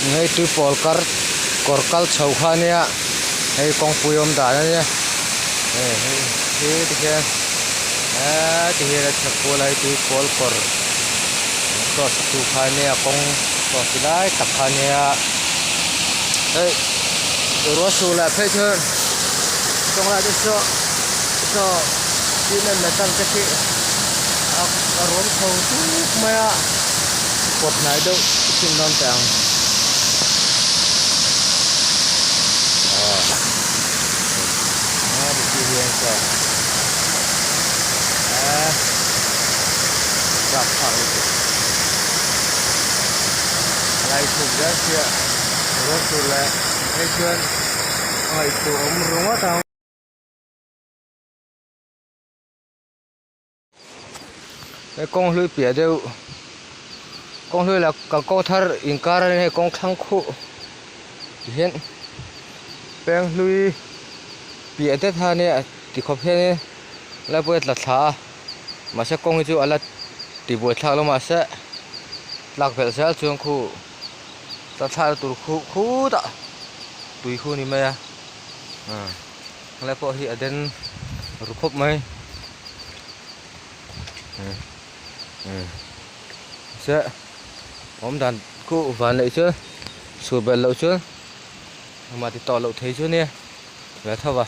Hei tuipawl kar kawr kal chho kha a nia hei kawngpui awm dan a nia hei hei hi tikhian eee tihian a chhak kual a hei tuipawl kawr cross tu kha a nia kawng cross ti lai tak kha a nia hei ruah sur leh phei chuan kawng lai te saw saw cement metal te khi a rawm chho tuk mai a pawt hnai deuh chin dawn teh ang aw ti hian saw eee rapthlak lutuk a lai chhuk zel sia ruah sur leh phei chuan a ngaihtuah awm ringawt ang. He kawng hlui piah deuh kawng hlui lah kalkawng thar inkar a nia hei kawng thlang khuh ti hian peng hlui piah det kha ania ti khawp hianin lai pawh hi a tla thla a mahse kawng hi chu a la ti buai thlak lo mahse tlak belh zel chuan khu tla thlak na tur khu khutah tui khu a ni mai a helai pawh hi a den ru khawp mai. Se awm dan khu van leh chuan chhur belh loh chuan engmah ti tawh loh thei chu ania ve tho va.